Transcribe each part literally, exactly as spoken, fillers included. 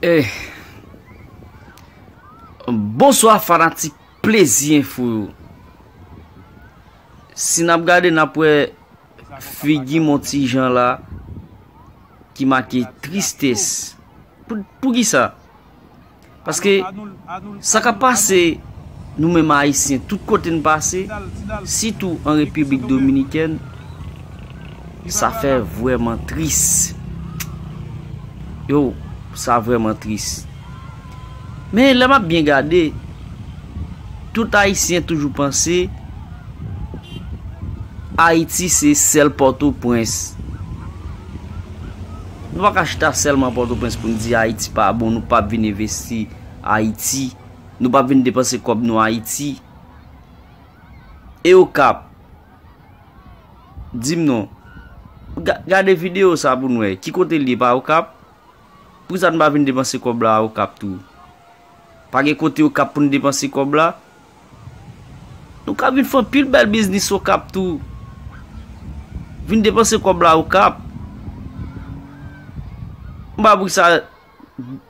Eh. Bonswa fanatik Plezi Enfo yo. Si n ap gade, n ap wè figi Montijan la ki make tristès. Pou, poukisa? Paske sa k ap pase nou menm Ayisyen, tout kote n pase, sitou an Repiblik Dominikèn, sa fè vrèman tris. Yo, sa vrèman tris. Men lè m ap byen gade, tout Ayisyen toujou panse Ayiti se sèl Pòtoprens. Nou pa ka chita sèlman Pòtoprens pou n di Ayiti pa bon, nou p ap vin envesti Ayiti, nou p ap vin depanse kòb nou Ayiti. E Okap? Di m non. Ga-, gade videyo sa pou n wè. Ki kote l ye, pa Okap? Poukisa n pa vin depanse kòb la Okap tou? Pa gen kote Okap pou n depanse kòb la? Nou ka vin fè anpil bèl biznis Okap tou. Vin depanse kòb la Okap. M pa poukisa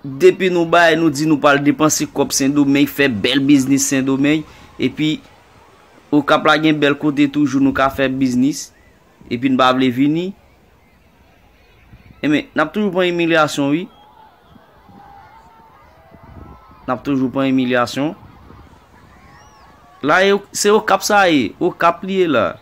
depi nou bay, nou di nou pral depanse kòb Sendomeng, fè bèl biznis Sendomeng, epi Okap la gen bèl kote toujou nou ka fè biznis, epi n pa vle vini. Enben, n ap toujou pran imilyasyon, wi. N ap toujou pran imilyasyon. La, e, se Okap sa ye. Okap li ye la.